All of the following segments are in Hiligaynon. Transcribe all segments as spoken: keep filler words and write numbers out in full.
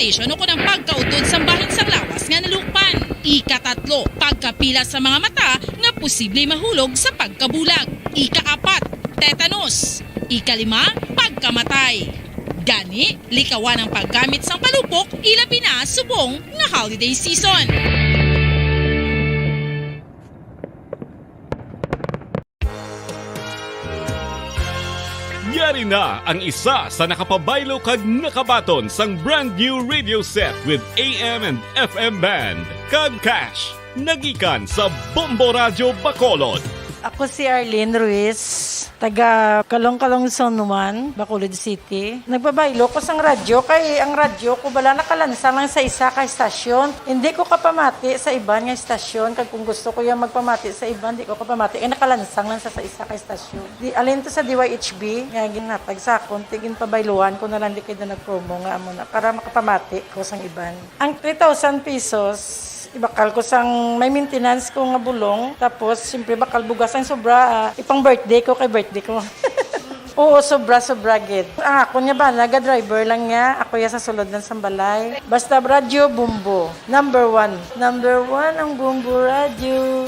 Isyon o kon ang pagkautod sang bahin sang lawas nga nalukpan. Ikatatlo, pagkapila sa mga mata nga posible mahulog sa pagkabulag. Ikaapat, tetanus. Ikalima, pagkamatay. Gani, likawan ang paggamit sang palupok, ilabi na subong nga holiday season. Yari na ang isa sa nakapabaylo kag nakabaton sang brand new radio set with A M and F M band kag cash. Nagikan sa Bombo Radyo Bacolod. Ako si Arlene Ruiz, taga Kalong-Kalong Zone one, Bacolod City. Nagpabaylo ko sang radyo kay ang radyo ko bala nakalansang lang sa isa ka estasyon. Hindi ko kapamati sa iban nga estasyon, kag kung gusto ko yung magpamati sa iban, di ko kapamati kay nakalansang lang sa, sa isa ka estasyon. Di, alin to sa D Y H B nga ginhatag sa akon, ti ginpabayluhan ko na lang di kay na nag-promo nga amo na para makapamati ko sang iban. Ang three thousand pesos, ibakal ko sang may maintenance ko nga bulong. Tapos, siyempre, bakal bugas ang sobra, ah, ipang birthday ko kay birthday ko. Oo, sobra, sobra gid. Ang akon nga bana, ga-driver lang niya. Ako ya sa sulod lang sang balay. Basta radyo, Bombo. Number one. Number one ang Bombo Radyo.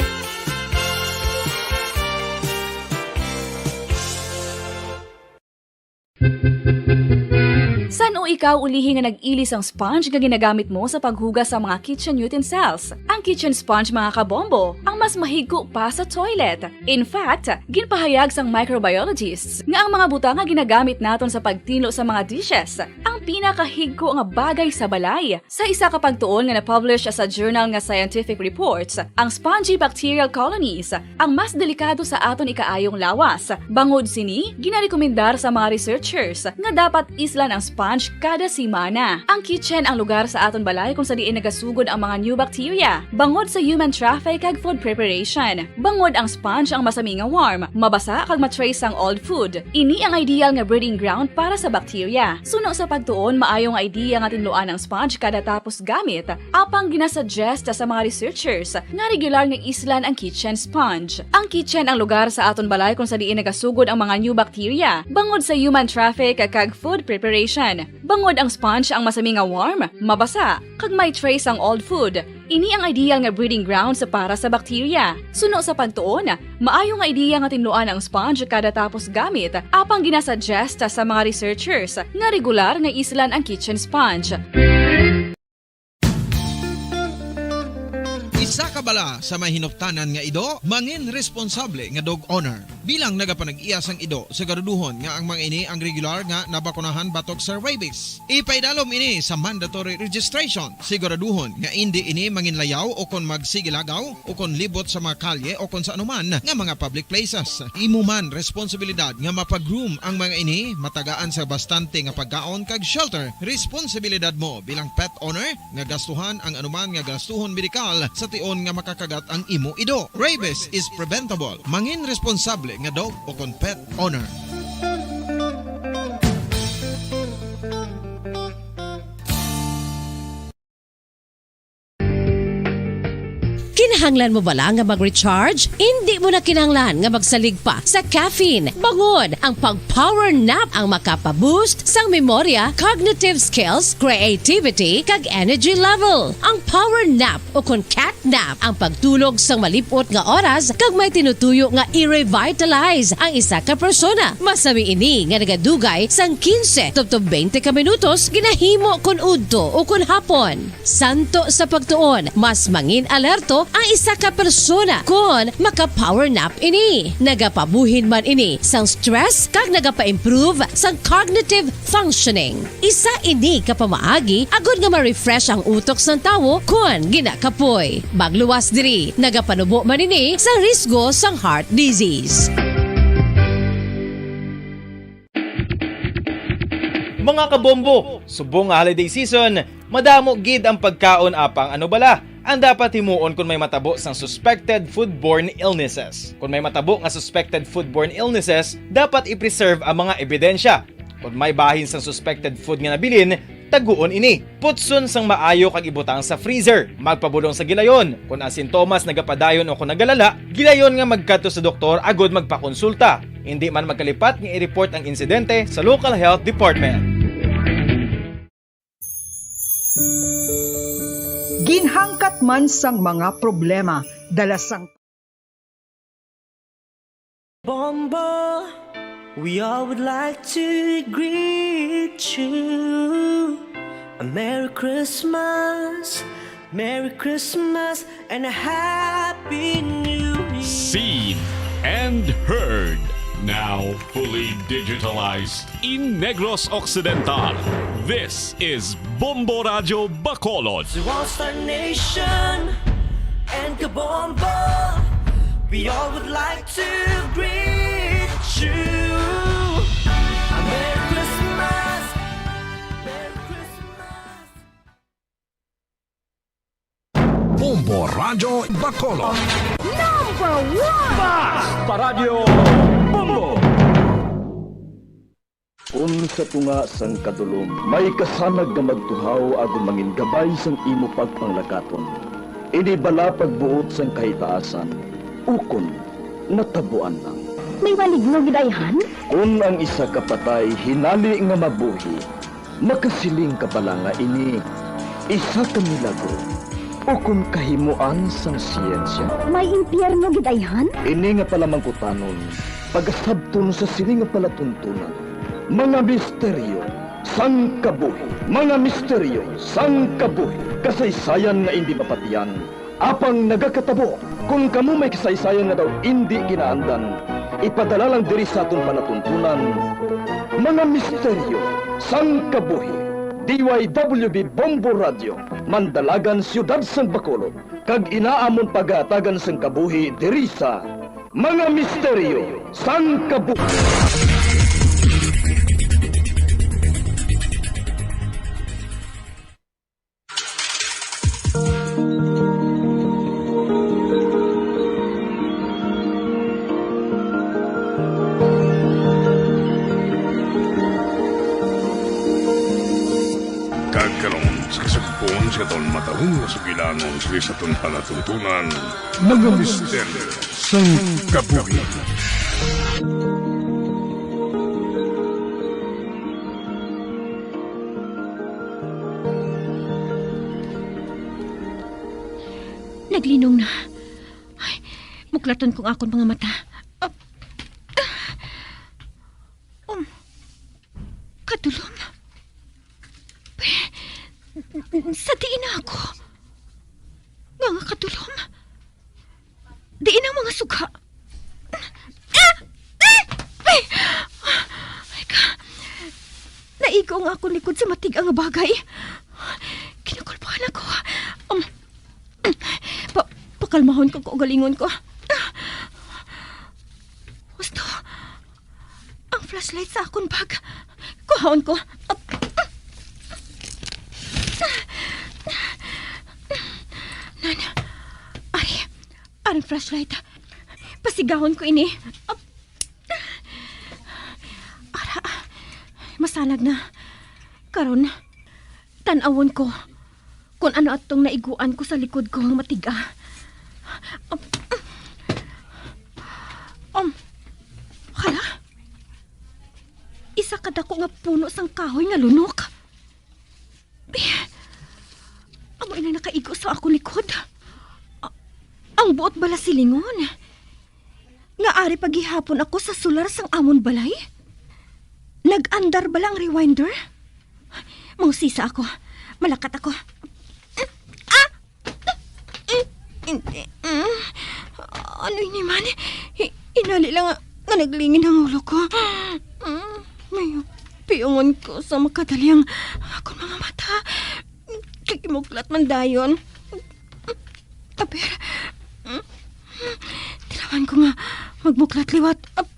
San-o ikaw ulihi nga nag-ilis ang sponge nga ginagamit mo sa paghugas sa mga kitchen utensils? Ang kitchen sponge, mga kabombo, ang mas mahigko pa sa toilet. In fact, ginpahayag sang microbiologists nga ang mga butang nga ginagamit naton sa pagtinlo sa mga dishes ang pinakahigko nga bagay sa balay. Sa isa ka pagtuon nga na-publish sa journal nga Scientific Reports, ang spongy bacterial colonies ang mas delikado sa aton ikaayong lawas. Bangod sini, ginarekomendar sa mga researchers nga dapat islan ang sponge kada semana. Ang kitchen ang lugar sa aton balay kung sa diin nagasugod ang mga new bacteria, bangod sa human traffic kag food preparation. Bangod ang sponge ang masami nga warm, mabasa kag ma-trace sang old food. Ini ang ideal nga breeding ground para sa bacteria. Suno sa pagtuon, maayo nga idea nga tinluan ang sponge kada tapos gamit, apang ginasuggest sa mga researchers nga regular nga islan ang kitchen sponge. Ang kitchen ang lugar sa aton balay kung sa diin nagasugod ang mga new bacteria, bangod sa human traffic kag food preparation. Bangod ang sponge ang masami nga warm, mabasa, kag may trace ang old food, ini ang ideal nga breeding grounds para sa bacteria. Suno sa pagtuon, maayo nga ideya nga tinluan ang sponge kada tapos gamit, apang ginasuggest sa mga researchers nga regular nga islan ang kitchen sponge. Isa ka bala sa may hinuktanan nga ido, mangin responsable nga dog owner. Bilang nagapanag-iya sang ido, siguraduhon nga ang mga ini ang regular nga nabakunahan batok sa rabies. Ipaidalom ini sa mandatory registration. Siguraduhon nga indi ini manginlayaw o kon magsigilagaw o kon libot sa mga kalye o kon sa anuman nga mga public places. Imo man responsibilidad nga mapag-groom ang mga ini, matagaan sa bastante nga pagkaon kag shelter. Responsibilidad mo bilang pet owner nga gastuhan ang anuman nga gastuhon medikal sa tion nga makakagat ang imo ido. Rabies is preventable. Mangin responsable nga dog o kon pet owner. Kinahanglan mo bala nga mag-recharge? Indi mo na kinahanglan nga magsalig pa sa caffeine. Bangod ang pag-power nap ang makapa-boost sang memorya, cognitive skills, creativity, kag energy level. Ang power nap o kon cat nap ang pagtulog sang malip-ot nga oras kag may tinutuyo nga i-revitalize ang isa ka persona. Masami ini nga nagadugay sang quince tubtob twenty ka minutos ginahimo kon udto o kon hapon. Suno sa pagtuon, mas mangin-alerto ang isa ka persona kon maka-power nap ini. Nagapabuhin man ini sang stress kag nagapa-improve sang cognitive functioning. Isa ini ka pamaagi agod nga ma-refresh ang utok sang tawo kon ginakapoy. Magluwas diri, nagapanubo man ini sang risgo sang heart disease. Mga kabombo, subong nga holiday season, madamo gid ang pagkaon, apang ano bala ang dapat himuon kon may matabo sang suspected foodborne illnesses? Kon may matabo nga suspected foodborne illnesses, dapat i-preserve ang mga ebidensya. Kon may bahin sang suspected food nga nabilin, taguon ini. Putson sang maayo kag ibutang sa freezer. Magpabulong sa gilayon kon ang sintomas nagapadayon o kon nagalala. Gilayon nga magkadto sa doktor agod magpakonsulta. Indi man magkalipat nga i-report ang insidente sa local health department. Ginhangkat man sang mga problema, dala sang Bombo, we all would like to greet you a Merry Christmas, Merry Christmas, and a Happy New Year. Seen and heard. Now fully digitalized in Negros Occidental. This is Bombo Radio Bacolod. To all Star Nation and Kabombo, we all would like to greet you a Merry Christmas, Merry Christmas. Bombo Radio Bacolod. Number one! Bas! Paradyo Bombo! Kun sa tunga sang kadulom may kasanag nga magtuhaw agud mangin gabay sang imo pagpanglakaton, ini bala pagbuot sang kahitaasan, ukon natabuan lang. May maligno gid ayhan? Kun ang isa ka patay hinali nga mabuhi, makasiling ka bala nga ini isa ka milagro ukon kahimuan sang siyensya? May impyerno gid ayhan? Ini nga palamangkutanon pagasabton sa sini nga palatuntunan, mga misteryo sang kabuhi, mga misteryo sang kabuhi, kasaysayan nga indi mapatian, apang nagakatabo. Kon kamo may kasaysayan nga daw indi ginaandan, ipadala lang diri sa aton palatuntunan, mga misteryo sang kabuhi. D Y W B Bombo Radio, Mandalagan, Siyudad sang Bacolod, kag ina amon pagahatagan sang kabuhi diri sa Mga Misteryo sang Kabuhi. Kag karon, sa kasugpon sa aton matahom nga sugilanon, sa aton palatuntunan, mga misteryo sang kabuhi. Naglinong na. Ay, buklaton ko ang akon mga mata. Ah, ah. Um, kadulom. Pe, sa diin na ako? Nga nga kadulom? Diin ang mga suga? Ah! Ah! Ay! Ay ka! Naigo ang akon likod sa matig-a nga bagay. Kinakulbahan ako. Um, pa, pakalmahon ko kaugalingon ko. Husto. Ang flashlight sa akon bag. Kuhaon ko. Nan, ari, ari ang flashlight. Pasigahon ko ini. Ara, masanag na. Karon, tan-awon ko. Kon ano atong naiguan ko sa likod ko nga matig-a. Um, um, hala? Isa ka dako nga puno sang kahoy nga lunok. Eh, amo ina nakaigo sa akon likod. A-, ang buot bala silingon. Nga ari pa gihapon ako sa sular sang amon balay? Nag-andar bala ang rewinder? Mangusisa ako. Malakat ako. Ah! Hindi. Mm. Ano ini man? Hi-, hinali lang nga, nga naglingin ang ulo ko. Mm. May piungon ko sa makadali ang akon mga mata. Kag imuklat man dayon. Aber, mm, tilawan ko nga magbuklat liwat. Ap-,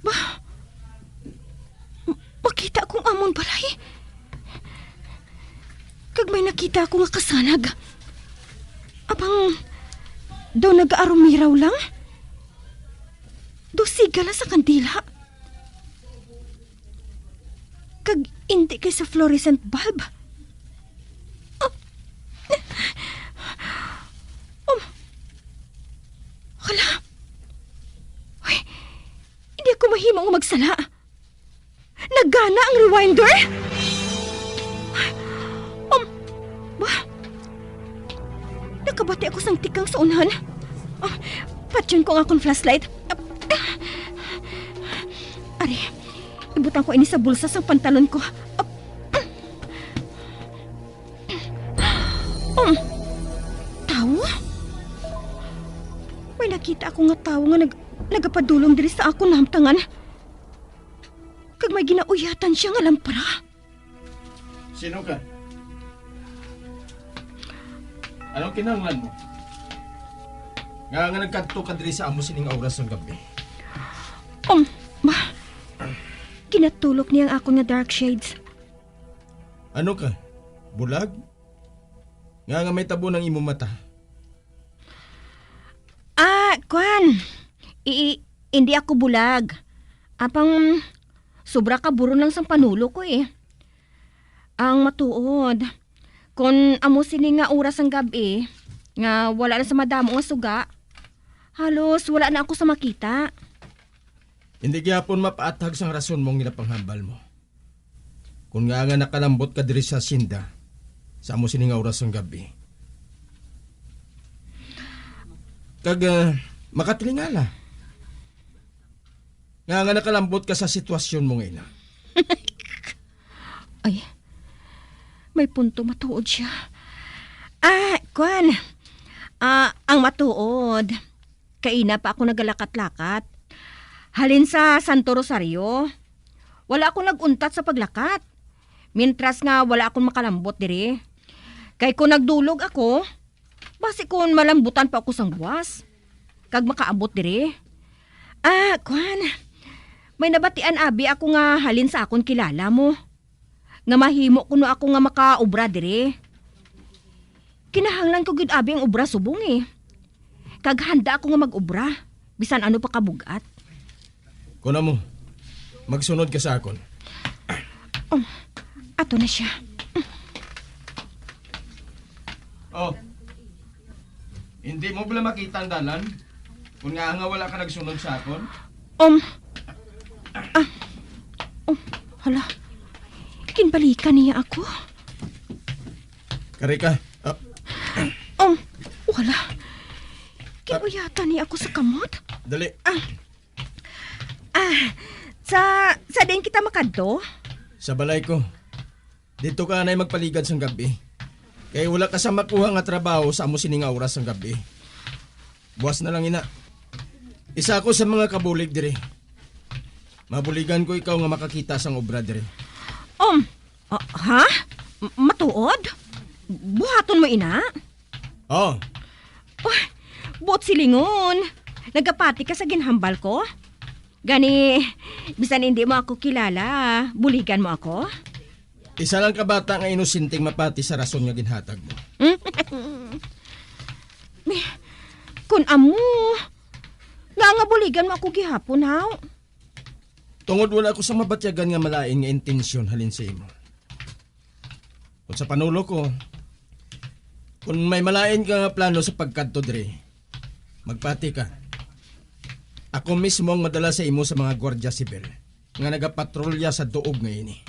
ba, makita ko ang amon balay. Kag may nakita ko nga kasanag. Abang, daw nagaarumiraw lang. Daw siga lang sa kandila. Kag indi kay sa fluorescent bulb. Oh. Um. Hala. Uy, hindi ako mahimo nga magsala. Nagana ang rewinder? Kabati ako sang tikang sa unhan. Ah, patyon ko ang akon flashlight. Ah, ah. Ari, ibutang ko ini sa bulsa sang pantalon ko. Ah, ah. Um, tawo? May nakita ako nga tawo nga nag-, nagapadulong diri sa akon nahamtangan. Kag may ginauyatan siya nga lampara. Sino ka? Anong kinahanglan mo? Nga, nga nagkadto ka diri sa amo sining oras sang gabi? Um, ma, ginatulok niya ang akon nga dark shades. Ano ka? Bulag? Nga, nga may tabo ng imong mata? Ah, kwan. I, i-, hindi ako bulag. Apang sobra ka buron lang sang panulo ko eh. Ang matuod, kon amo sini nga oras sang gab-i, nga wala na sa madamo nga suga, halos wala na ako sa makita. Hindi gyapon mapaathag sang rason mo ang ginapanghambal mo. Kon nga nga nakalambot ka diri sa sinda, sa amo sini nga oras sang gab-i. Kag, ah, makatilingala. Nga nga nakalambot ka sa sitwasyon mo nga ina. Ay, may punto, matuod siya. Ah, kwan. Ah, ang matuod, kaina pa ako nagalakat-lakat. Halin sa Santo Rosario, wala ako nag-untat sa paglakat. Mintras nga wala akon makalambot diri. Kay kon nagdulog ako, basi kon malambutan pa ako sang buwas, kag makaabot diri. Ah, kwan. May nabatian abi ako nga halin sa akon kilala mo, nga mahimo kuno ako nga makaobra diri. Kinahanglan ko gid abi ang obra subong eh. Kag handa ako nga mag-obra, bisan ano pa kabug-at. Kuno mo, magsunod ka sa akon. Oh, ato na siya. Oh, hindi mo bala makita ang dalan? Kung nga nga wala ka nagsunod sa akon? Um, ah, um, hala, ginbalikan niya ako. Kari ka. Ah. Um, wala. Ginuyatan niya ako sa kamot. Dali. Ah, ah, sa, sa diin kita makadto? Sa balay ko. Dito ka anay magpaligad sang gabi. Kay wala ka sa makuha nga trabaho sa amo sini nga oras sang gabi. Buwas na lang ina. Isa ako sa mga kabulig diri. Mabuligan ko ikaw nga makakita sang obra diri. Um, ah, ha? M-, matuod? Buhaton mo ina? Oh. Uy, buot silingon. Nagapati ka sa ginhambal ko? Gani, bisan hindi mo ako kilala, buligan mo ako? Isa lang ka bata nga inosenteng mapati sa rason nga ginhatag mo. Ni, kun amo, nga nga buligan mo ako gihapon, haw? Tungod wala ko sa mabatyagan nga malain nga intensyon halin sa imo. Kung sa panulo ko, kung may malain ka nga plano sa pagkadto diri, magpati ka. Ako mismo ang madala sa imo sa mga gwardya sibil nga nagapatrolya sa duog nga ini.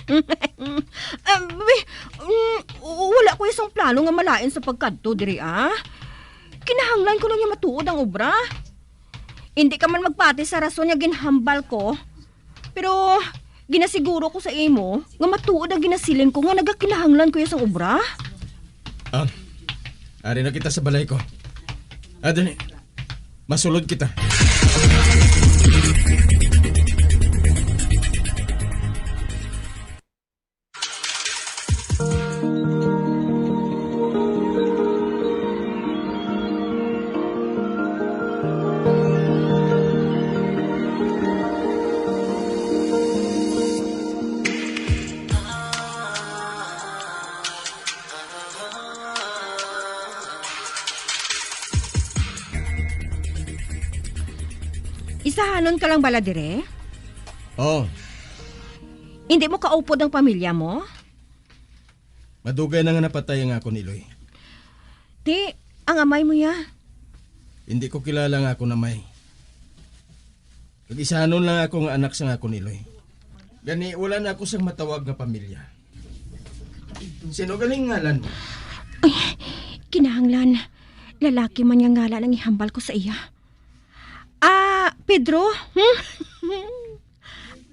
Ah, wi-, mm, wala ko isang plano nga malain sa pagkadto diri, ah. Kinahanglan ko lang nga matuod ang obra. Hindi ka man magpati sa rason nga ginhambal ko, pero ginasiguro ko sa imo nga matuod ang ginasiling ko nga nagakinahanglan ko iya sang obra. Ah, ari na kita sa balay ko. Ah, dali. Masulod kita. Isahanon ka lang bala dire? Oh. Hindi mo kaupod ang pamilya mo? Madugay na nga napatay ang akon iloy. Ti, ang amay mo ya? Hindi ko kilala ang akon amay. Kag isahanon lang ako nga anak sang akon iloy. Gani, wala na ako sang matawag nga pamilya. Sino galing ngalan mo? Ay, kinahanglan. Lalaki man nga ngalan ang ihambal ko sa iya. Ah, Pedro?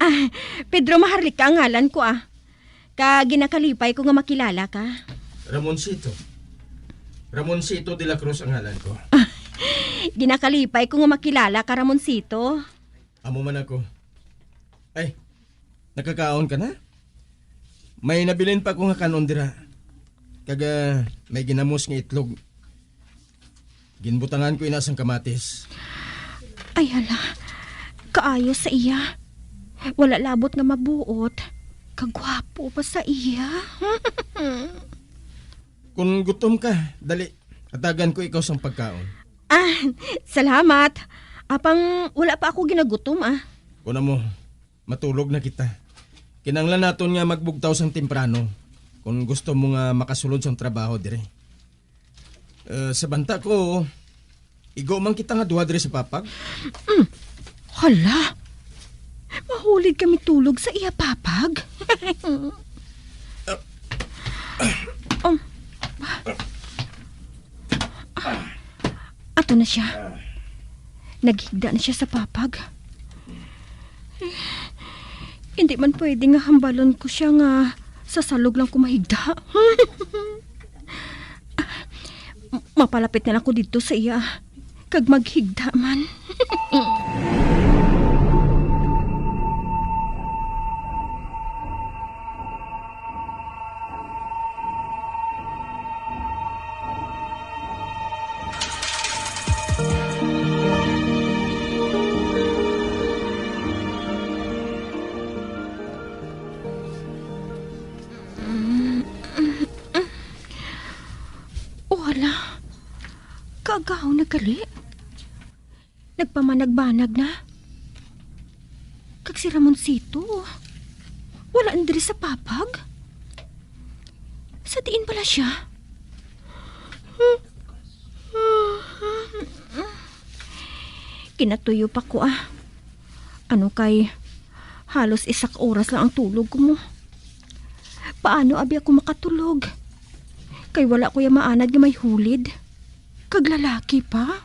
Ah, Pedro Maharlika ang ngalan ko, ah. Ka ginakalipay ko nga makilala ka. Ramoncito. Ramoncito de la Cruz ang ngalan ko. Ginakalipay ko nga makilala ka, Ramoncito. Amo man ako. Ay, nakakaon ka na? May nabilin pa ko nga kanon dira. Kag, ah, may ginamos nga itlog. Ginbutangan ko ina sang kamatis. Ay, hala. Kaayo sa iya. Wala labot nga mabuot. Kagwapo pa sa iya. Kung gutom ka, dali, hatagan ko ikaw sang pagkaon. Ah, salamat. Apang wala pa ako ginagutom, ah. Kuno mo, matulog na kita. Kinahanglan naton nga magbugtaw sang temprano kung gusto mo nga makasulod sang trabaho dire. Eh, sa banta ko, igo man kita nga duha diri sa papag. Mm. Hala, mahulid kami tulog sa iya papag. Um, ato na siya. Naghigda na siya sa papag. Eh, hindi man pwede nga hambalon ko siya nga sa salog lang ko mahigda. Mapalapit na lang ko didto sa iya, kag maghigda man. O hala, kaagaw na gali. Nagpamanagbanag na. Kag si Ramoncito, wala na diri sa papag. Sa diin bala siya? Kinatuyo pa ko, ah. Ano kay halos isa ka oras lang ang tulog ko mo. Paano abi ako makatulog? Kay wala ko ya maanad nga may hulid. Kag lalaki pa?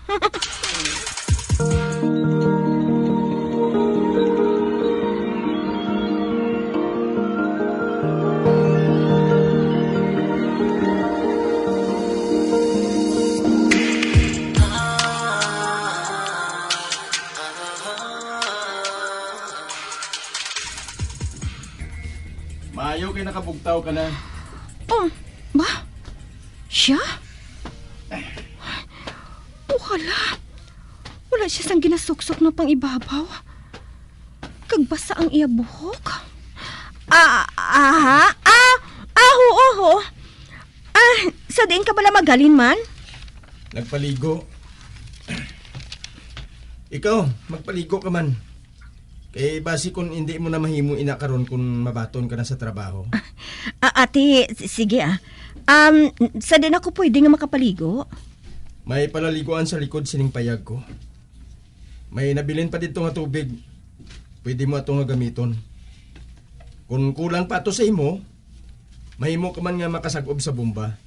Maayo kay nakabugtaw ka na. Oh, ba? Siya? Oh, hala. Wala siya sang ginasuksok nga pang-ibabaw. Kag basa ang iya buhok. Ah, ah, ah, ah, oo, oo. Ah, sa diin ka bala magalin man? Nagpaligo. Ikaw, magpaligo ka man. Kay basi kun hindi mo na mahimo ina karon kun mabaton ka na sa trabaho. Ah, ate, s-, sige, ah. Um, sa din ako pwede nga makapaligo? May palaliguan sa likod sining payag ko. May nabilin pa didto nga tubig. Pwede mo ato nga gamiton. Kun kulang pa ato sa imo, mahimo ka man nga makasag-ob sa bomba.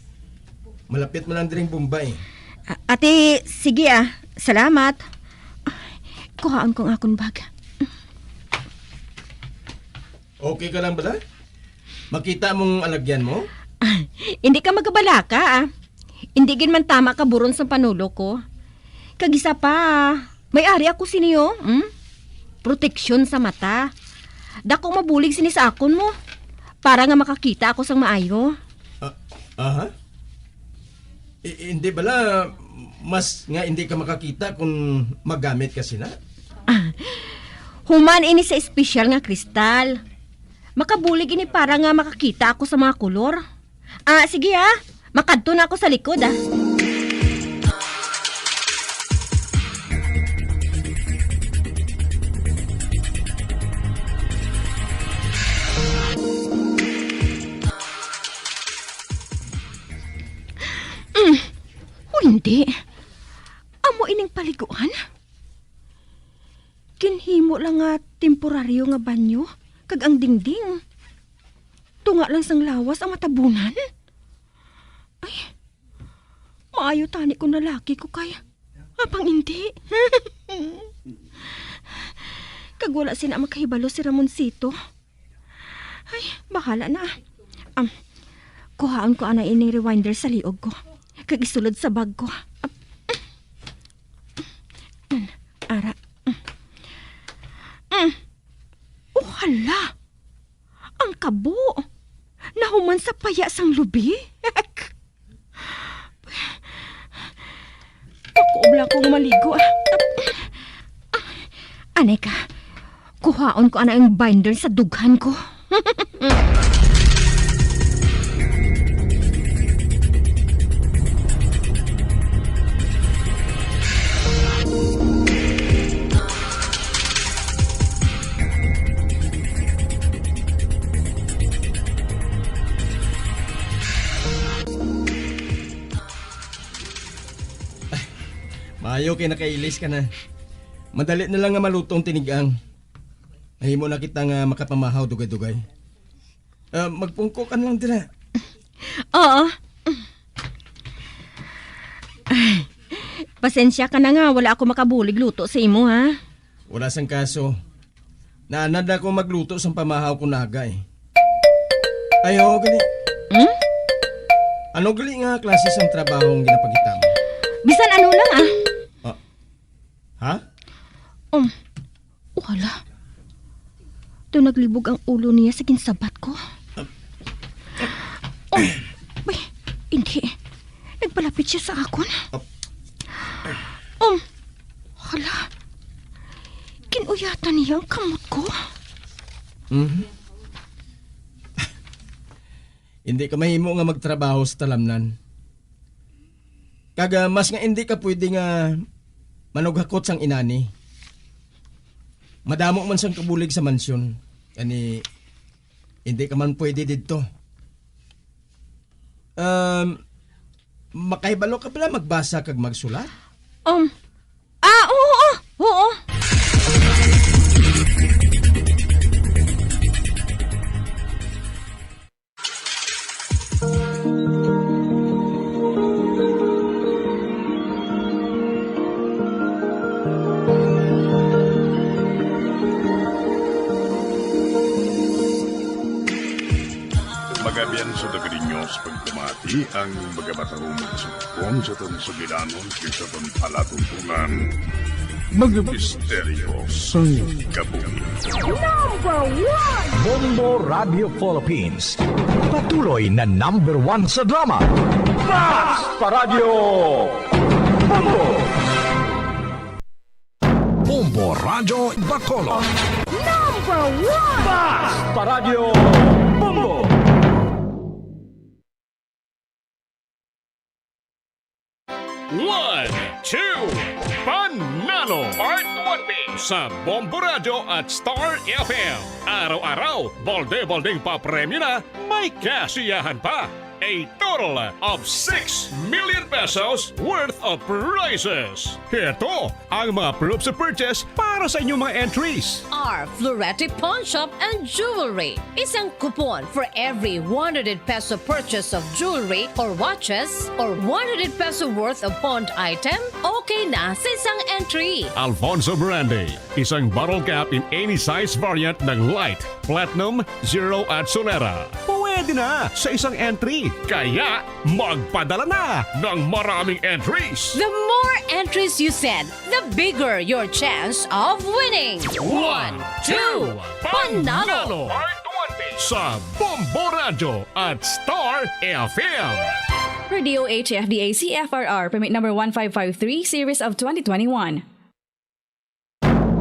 Malapit man lang diring bomba, eh. A-, ate, sige, ah. Salamat. Kuhaon ko ang akon bag. Okay ka lang bala? Makita mong alagyan mo? Ah, hindi ka magabalaka, ah. Hindi gid man tama ka buron sa panulo ko. Kag isa pa, may ari ako sini, oh. Hmm? Proteksyon sa mata. Dako mabulig sini sa akon mo. Para nga makakita ako sang maayo. Ah, aha? I-, hindi bala mas nga hindi ka makakita kung magamit ka sina? Ah, human ini sa espesyal nga kristal. Makabulig ini para nga makakita ako sa mga kolor. Ah, sige, ah. Makadto na ako sa likod, ah. Mm, hindi. Amo ining paliguan? Ginhimo lang nga temporaryo nga banyo, kag ang dingding. Tunga lang sang lawas ang matabunan. Ay, Ayaw tani kung lalaki ko kay, apang indi. Kag wala sina makahibalo si Ramoncito. Ay, bahala na. Am, kuhaon ko ana ining rewinder sa liog ko. Kag isulod sa bag ko. Am, mm, ara. Mm. Mm. Oh, hala! Ang kabo! Nahuman sa paya sang lubi? Makuob lang akong maligo, ah. Ah, anay ka, kuhaon ko ana ang binder sa dughan ko. Maayo kay nakailis ka na. Madali na lang nga maluto ang tinigang. Mahimo na kita nga makapamahaw dugay-dugay. Ah, magpungko ka na lang dira. Oo. Ay, pasensya ka na nga, wala ako makabulig luto sa imo, ha? Wala sang kaso. Naanad na ako magluto sang pamahaw ko naga, eh. Ay, oo, gali. Hmm? Ano gali nga klase sang trabaho ang ginapakita mo? Bisan ano lang, ah. Ah. Ha? Um, wala. Daw naglibog ang ulo niya sa ginsabat ko. Um, bay, hindi. Nagpalapit siya sa akon. Um, hala. Kinuyatan niya ang kamot ko. Mhm. Hindi ka mahimo nga magtrabaho sa talamnan. Kag, ah, mas nga hindi ka pwede nga manughakot sang inani. Madamo man sang kabulig sa mansyon. Gani, hindi ka man pwede didto. Um, makahibalo ka bala magbasa kag magsulat? Um, ah, oo, oo, oo. Magabian sa Dagadinyos, pagpamati ang mga batahong magsugpon sa aton sugilanon kay sa aton palatuntunan. Mga misteryo sang kabuhi. Number one! Bombo Radio Philippines. Patuloy na number one sa drama. Basta Radyo Bombo! Bombo Radyo Bacolod. Number one! Basta Radyo Bombo! One, two, Panalo! Part one B sa Bombo Radyo at Star F M. Araw-araw, balde-baldeng papremyo na, may kasiyahan pa. A total of six million pesos worth of prizes. Heto ang mga proofs of purchase para sa inyong mga entries. R Florete Pawn Shop and Jewelry. Isang kupon for every one hundred peso purchase of jewelry or watches or one hundred peso worth of pawned item, okay na sa isang entry. Alfonso Brandy, isang bottle cap in any size variant ng light, platinum, zero at solera. Pwede na sa isang entry. Kaya magpadala na ng maraming entries. The more entries you send, the bigger your chance of winning. One, two, Panalo! Part one B sa Bombo Radyo at Star F M. Per D O H F D A C F R R, permit number one five five three, series of twenty twenty-one.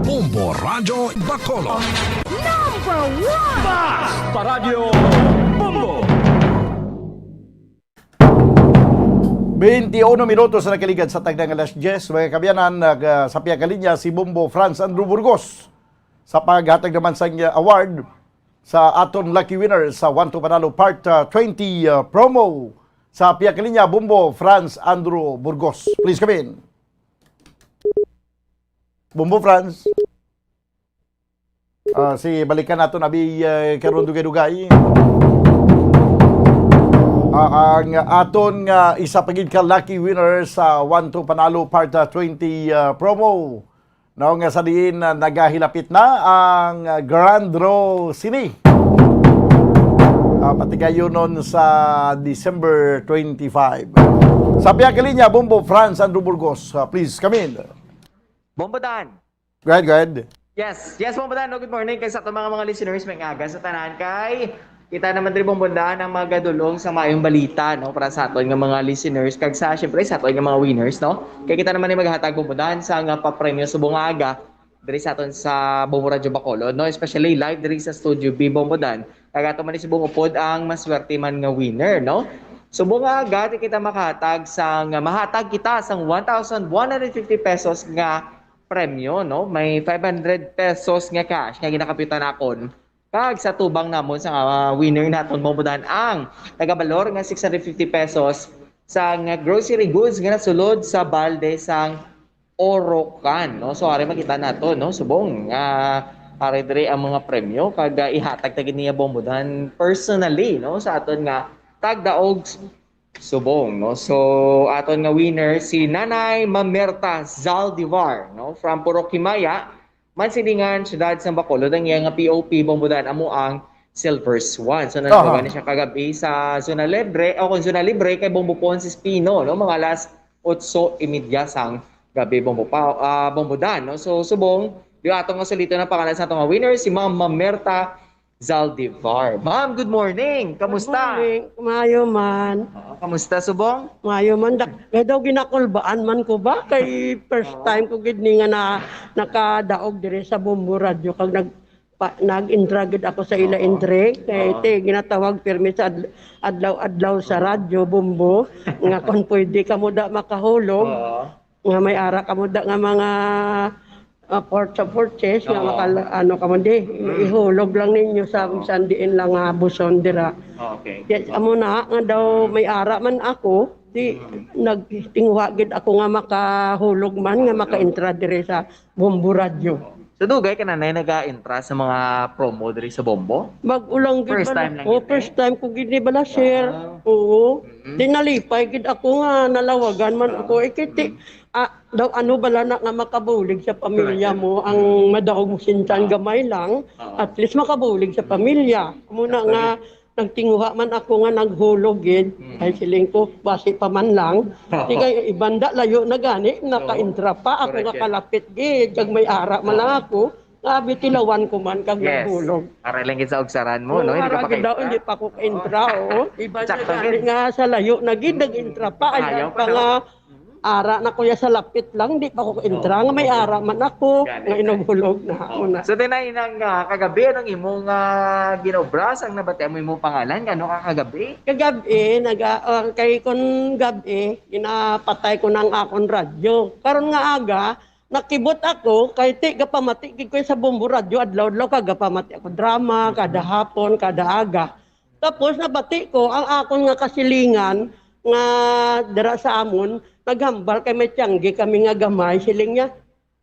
Bombo Radyo Bacolod. Number one! Basta Radyo Bombo! Twenty-uno minutos na nakaligad sa takna nga alas diyes, mga kaabyanan, nag, ah, sa pihak nga linya si Bombo Franz Andrew Burgos sa paghatag naman sang, ah, award sa aton lucky winner sa One to Panalo Part, ah, twenty, ah, promo. Sa pihak nga linya, Bombo Franz Andrew Burgos. Please come in. Bombo Franz. Ah, si balikan nato na bi, eh, karon dugay-dugay. Ah, Ang aton nga isa pa gid ka lucky winner sa One to Panalo Part, ah, twenty, ah, promo. No, nga sa diin, ah, nagahilapit na ang, ah, Grand Draw sini. Ah, patigayunon sa December twenty-five. Sa pihak linya, Bombo Franz Andrew Burgos, ah, please come in. Bombo Dan. Go ahead, go ahead. Yes, yes, Bombo Dan. No, good morning kay sa aton mga, mga listeners, may aga sa tanan kay kita naman diri, Bombo Dan, ang magadulong sa mayong balita, no, para sa aton nga mga listeners kag sa, syempre, sa aton nga mga winners, no. Kay kita naman ay maghatag, Bombo Dan, sa nga papremyo subong nga aga diri sa aton sa Bombo Radyo Bacolod, no, especially live diri sa Studio B, Bombo Dan. Kag ato man subong upod ang maswerte man nga winner, no. Subong nga aga, di kita makahatag sang, mahatag kita sang one thousand one hundred fifty pesos nga premyo, no? May five hundred pesos nga cash nga ginakapyutan nakon. Kag sa tubang namon sa, ah, winner naton, Bombo Dan, ang nagabalor nga six hundred fifty pesos sa nga grocery goods nga nasulod sa balde sang Orocan, no? So, ari makita nato, no? Subong, ah, ari diri ang mga premyo kag, ah, ihatag ta gid niya, Bombo Dan, personally, no? Sa aton nga tagdaog subong, no? So, aton nga winner si Nanay Mamerta Zaldivar, no? From Purok Himaya, Mansilingan, Siyudad sang Bacolod. Ang iya nga P O P, Bombo Dan, amo ang Silver Swan. So, Aha. nanawagan na siya kagabi sa Zona Libre, o kung Zona Libre, kay Bombo Ponce Espino, no? Mga alas otso y media sang gabi, Bombo pa, ah, Bombo Dan, no? So, subong, di ato nga suliton ang pangalan sa ato nga winner, si Ma'am Mamerta Zaldivar. Ma'am, good morning. Kamusta? Good morning. Maayo man. Oo, kamusta, subong? Maayo man. Dak- kaya daw ginakulbaan man ko ba? Kay first Oo. time ko gid ni nga na, nakadaog diri sa Bombo Radyo. Kag nag, pa, nag-intra gid ako sa ila Oo. entry. Kay Oo. ti, ginatawag pirmi sa ad- adlaw-adlaw sa radyo, Bombo, nga kung pwede kamo da makahulog, Oo. nga may ara kamo da nga mga ah, port sa purchase nga Oo. makal- ano kamo di, Mm. ihulog lang ninyo sa Oo. bisan diin lang nga buson dira. Okay. Yes, amo na nga daw may ara man ako, di Mm. nagtinguha gid ako nga makahulog man nga Oo. maka-intra diri sa Bombo Radyo. So, dugay ka na na naga-intra sa mga promo diri sa Bombo? Mag-ulang gid First bala. time lang Oh, gid, eh? First time ko gid ni bala, sir. Ah. Oo. Mm. Di nalipay gid ako nga nalawagan man Ah. ako. Eh, kiti, ah, daw ano bala na nga makabulig sa pamilya Correct. mo ang madaog mo sintan Ah. gamay lang. Ah. At least makabulig sa pamilya. Muna Correct. Nga nagtinguha man ako nga naghulog gid. Mm. Ay siling ko, basi pa man lang. Oo. Di kay ibanda layo na gani, nakaintra pa. Ako Correct nga yan. Kalapit gid, kag may ara man lang Oo. ako. Nga bitilawan ko man kag Yes. naghulog. Aray lang gid sa ugsaran mo, no? Oo, Hindi ka ara pa gid daw, kaintra. hindi pa ko kaintra, oh. Iba na Sakto gani gid. nga sa layo na gid, nag-intra pa. Ayaw Ayan pa, pa no? nga, ara na ko ya sa lapit lang, di pa ko kaintra. Oo. Nga may ara man ako, Gani, nga gani. inughulog na Oh. ako na. So, tinay nang, ah, kagabi, anong imong, ah, ginobra? Sang nabati mo imong pangalan? Ngano ka kagabi? Kagabi, naga, ah, kay kun gabi, ginapatay ko ng akon radyo. Karon nga aga, nakibot ako, kay ti, gapamati gid ko sa Bombo Radyo, adlaw-adlaw ka, gapamati ako drama, kada hapon, kada aga. Tapos nabati ko ang akon nga kasilingan nga dira sa amon, naghambal kay may tiyanggi kami nga gamay, siling niya,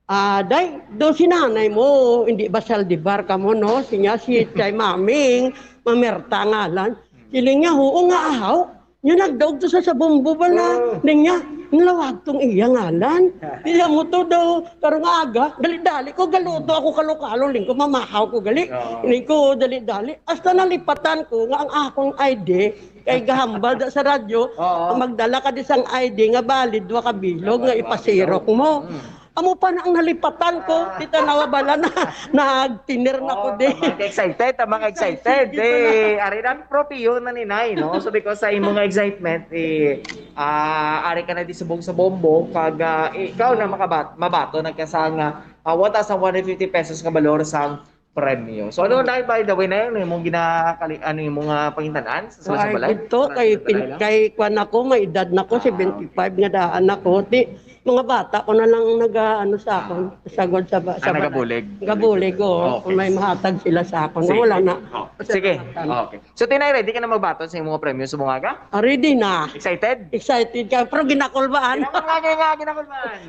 "Ah, day, do si nanay mo, hindi ba Saldivar kamo, no?" Sinya, "Si Chay Maming, Mamerta ngalan." Siling niya, "Oo nga, ahaw." Niya nagdaog to sa, sa Bombo bala. Ning niya, nalawag tong iya ngalan. Iya mo to daw, karong aga, dali-dali ko, galuto ako kalokalo, ling ko, mamahaw ko, gali. Oo. Ling ko, dali-dali. Hasta nalipatan ko nga ang akong I D, kay gahambal da sa radyo, Oo. magdala ka di sang I D nga valid, dua ka bilog, nga Dua ka ipasirok bilog. mo. Mm. Amo pa na ang nalipatan ko, Ah. Tita Nawa bala na, nagtiner na ko Oh, di. Tama, excited, tama, excited. Excited ka na. Eh, ari na, propio na ni Nay, no? So, because sa imong excitement, eh, ah, ari ka na di subong sa Bombo, kag, ah, ikaw na makabat-, mabato, nagkasang, ah, one thousand one hundred fifty pesos ka balor sang premyo. So, ano na, by the way, na yun, imong ginakali-, ano, imong, ah, pangintanan sa Ay, balay? gito, Para kay, sa pin, balay, kay kwan ako, may edad na ko, Ah, seventy-five nga daan ako. Ti, mga bata ko na lang naga, ano, sa akon, sagod sa, ba- sa Ah, balay. nagabulig. Gabulig, oo. Okay. Kung may mahatag sila sa akon. Sige. Wala na. Oh, sige. Okay. So, Tinay, ready ka na magbaton sa imong premyo sa bungaga? Ah, ready na. Excited? Excited ka, pero ginakulbaan. Ginakulbaan, nga, ginakulbaan.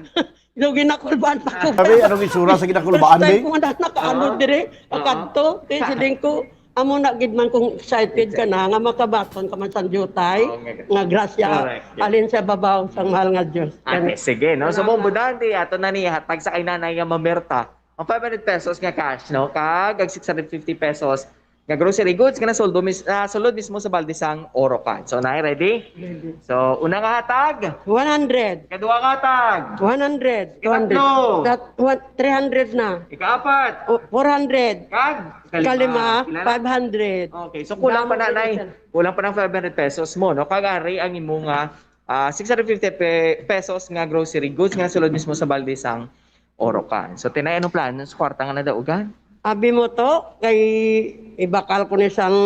So, ginakulbaan pa ko. Sabi, anong itsura sa ginakulbaan, First time Bing? ko nga nakaano Oo. dire, Oo. pagkadto, ti, siling ko, Amo na gid man kung excited ka na nga makabaton ka man sang diutay, Oo, nga nga grasya, Correct, yeah. alin sa babaw sang mahal nga Dios. Okay, sige, no? So, Salamat. Bombo Dante, ato na ni hatag sa kay nanay nga mamerta ang five hundred pesos nga cash, no? Kag ang six hundred fifty pesos nga grocery goods nga nasuldo mis-, ah, sulod mismo sa balde sang Orocan. So, nay, ready? Ready. So, una nga hatag. One hundred. Ikaduha nga hatag. One hundred. Ikatlo. That, one, three hundred na. Ikaapat. O, four hundred. Kag? Kalima, Kalima, pila na? Five hundred. Okay, so kulang pa Damo na, Nay. Kulang pa ng five hundred pesos mo, no? Kag ari ang imo nga, ah, six hundred fifty pe-, pesos nga grocery goods nga sulod mismo sa balde sang Orocan. So, tinay, anong plano sa kwarta nga nadaugan? Abi mo to, kay ibakal ko ni sang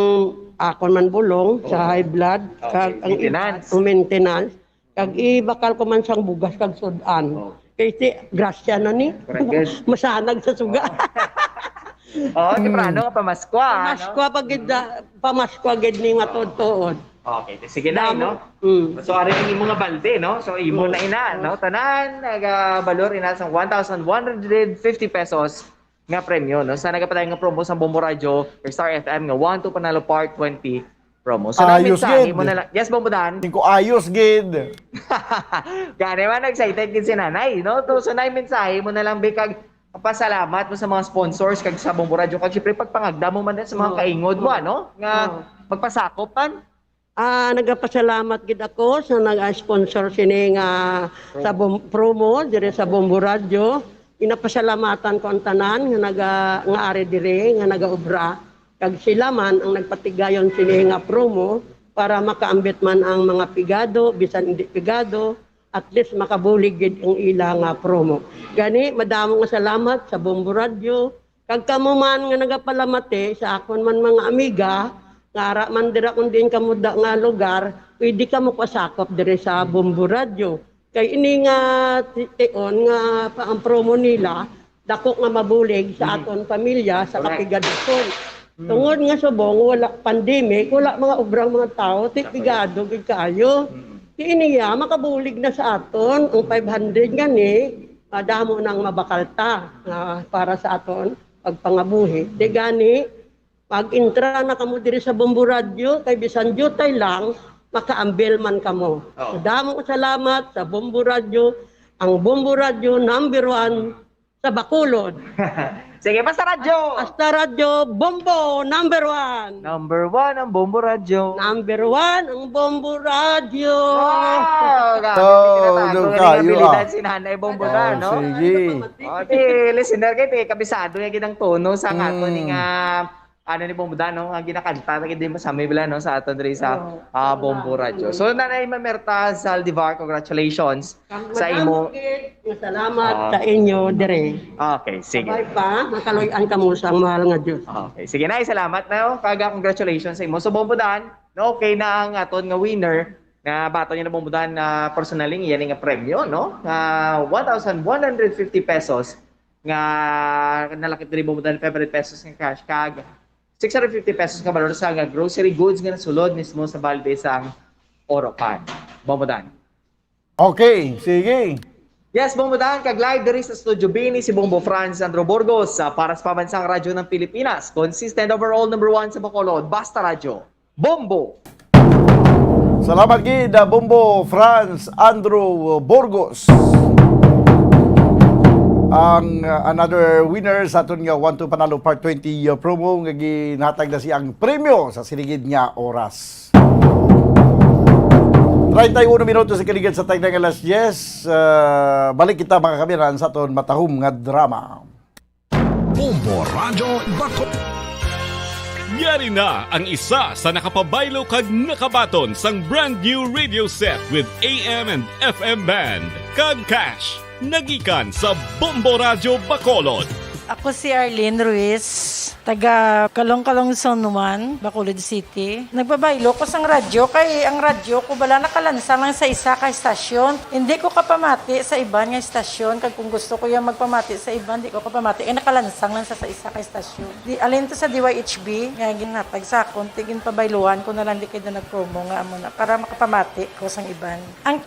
akon man bulong sa Oo. high blood, Okay, kag ang maintenance. ang maintenance, kag ibakal ko man sang bugas kag sud-an. Oh. Kay si grasya na ni. Correct, good. Masanag sa suga. Oo, Oh, temprano nga pamaskwa, no? Pamaskwa pa gid, ah, pamaskwa gid ni matuod-tuod. Okay, sige na, Damo. no? Mm. So, ari ang imo nga balde, no? So, imo Mm. na ina, no? Tanan, nagabalor ina sa one thousand one hundred fifty pesos nga premyo, no? Sa nagapadayon nga promo sa Bombo Radio, Star F M nga One to Panalo Part twenty promo. So, Ayos mensahe gid. mo na lang. Yes, Bombo Dan. Tingko ayos gid. Gani man, excited gid si Nanay, no? To, so, Nay, mensahe mo na lang, be, kag pasalamat mo sa mga sponsors kag sa Bombo Radio, kag syempre pagpangagda mo man din sa mga Oo. kaingod mo, Oo. ano? Nga Oo. magpasakop man. Ah, nagapasalamat gid ako sa nag-sponsor sini nga sa bom-, promo dire sa Bombo Radio. Ginapasalamatan ko ang tanan nga naga-, nga ari dire nga nagaobra. Kag sila man ang nagpatigayon sini nga promo para makaambit man ang mga pigado, bisan hindi pigado, at least makabulig gid ang ila nga promo. Gani, madamo nga salamat sa Bombo Radio, kag kamo man nga nagapalamati sa akon man mga amiga, nga ara man dira kung diin kamo da nga lugar, pwede kamo pasakop diri sa Bombo Radio. Kay ini nga ti-, tion nga pa, ang promo nila, dako nga mabulig sa Mm. aton pamilya sa Correct. kapigaduson. Mm. Tungod nga subong wala pandemic, wala mga obrang mga tao, ti Correct. pigado gid kaayo. Mm. Ti niya makabulig na sa aton ang five hundred gani, ah, damo nang mabakal ta, ah, para sa aton pagpangabuhi. Ti gani, mag-intra na kamo diri sa Bombo Radio, kay bisan diutay lang, makaambil man kamo. Oo. So, damo salamat sa Bombo Radio, ang Bombo Radio number one sa Bacolod. Sige, basta radyo! Basta radyo, Bombo number one! Number one ang Bombo Radyo. Number one ang Bombo Radio! Wow! Grabe, Oh, tinatago doon nga kayo, abilidad ah. si Nanay Bombo Oh, na, no? sige. Oh, ti listener kay ti kabisado niya gid ang tono sa ato Mm. ni nga ano ni Bombo Dan, no? Ang ginakanta na gid mo sa Mibla, no? Sa aton diri sa, Oo. ah, Bombo Radyo. So, Nanay Mamerta Zaldivar, congratulations Ang sa madamo imo. gid nga salamat Ah. sa inyo dire. Okay, sige. Sabay pa, makaluy-an kamo sang mahal nga Dios. Okay, sige, Nay, salamat na, oh. Kaga, congratulations sa imo. So, Bombo Dan, no, okay na ang aton nga winner nga baton niya na Bombo Dan na personally, yan nga premyo, no? Nga one thousand one hundred fifty pesos nga nalakip diri Bombo Dan, five hundred pesos nga cash, kag six hundred fifty pesos nga balor sa nga grocery goods nga nasulod mismo sa balde sang Orocan. Bombo Dan. Okay, sige. Yes, Bombo Dan, kag live diri sa Studio B ni si Bombo Franz Andrew Burgos, ah, para sa Pambansang Radyo ng Pilipinas, consistent overall number one sa Bacolod, Basta Radyo, Bombo. Salamat gid, ah, Bombo Franz Andrew Burgos. Ang, ah, another winner sa aton nga One to Panalo Part twenty, ah, promo nga ginhatag na siya ang premyo sa siligid nga oras. Treinta y uno minutos sa kaligid sa tagna nga alas diyes. Ah, balik kita, mga kabiyanan, sa aton matahom nga drama. Bombo Radyo Baco. Yari na ang isa sa nakapabaylo kag nakabaton sang brand new radio set with A M and F M band, kag cash, nagikan sa Bombo Radyo Bacolod. Ako si Arlene Ruiz, taga Calong-Calong, Zone one, Bacolod City. Nagpabaylo ko sang radyo, kay ang radyo ko bala nakalansang lang sa isa ka estasyon. Hindi ko kapamati sa iban nga estasyon, kag kung gusto ko yung magpamati sa iban, di ko kapamati, kay nakalansang lang sa, sa isa ka estasyon. Di, alin to sa D Y H B, nga ginhatag sa akon, ti ginpabayluhan ko na lang, di kay na nag-promo nga amo na, para makapamati ko sang iban. Ang